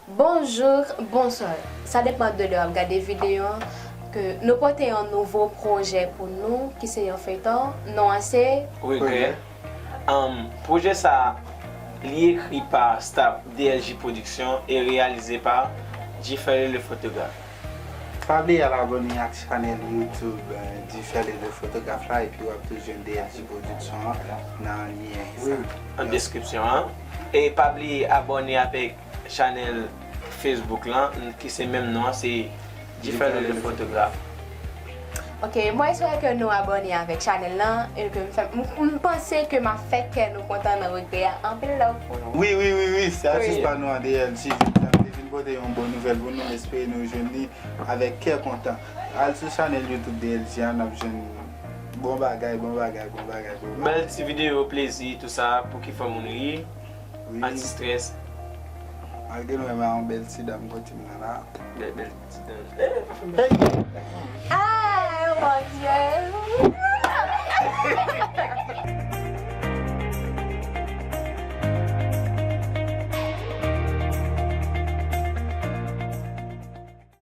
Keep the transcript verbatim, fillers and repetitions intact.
Bonjou, bonswa. Sa depann de lè w ap gade videyo an, ke nou pote yon nouvo pwojè pou nou, ki se yon feyton. Non an se Regrè. Um, pwojè sa a, li ekri pa staff D L J Production e reyalize pa Jifele le fotograf. Pa bliye al abòne ak chanèl YouTube, eh, Jifele le fotograf la, epi w ap tou jwenn D L J Production an nan lyen sa. An deskripsyon an. E pa bliye abòne avèk chanèl Facebook lan, ki se menm non an, se Jifele le fotograf. Ok, mwen espere ke nou abòne avèk chanèl lan, e ke m fè, m, m panse ke m ap fè kè nou kontan nan Regrè a. Anpil love pou nou. Wi, wi, wi, wi, se atis pa nou an D L J, Jifele, te vin pote yon bon nouvèl pou nou, m espere nou jwenn li avèk kè kontan. Al sou chanèl YouTube D L J a, n ap jwenn bon bagay, bon bagay, bon bagay, bon bagay. Bèl ti videyo plezi, tou sa, pou ki fè moun ri, wi, anti-strès. Malgre nou menm a yon bèl ti dam kote m nan la. Bèl, bèl ti dam. Eh, pa fè m. Hey! Ah!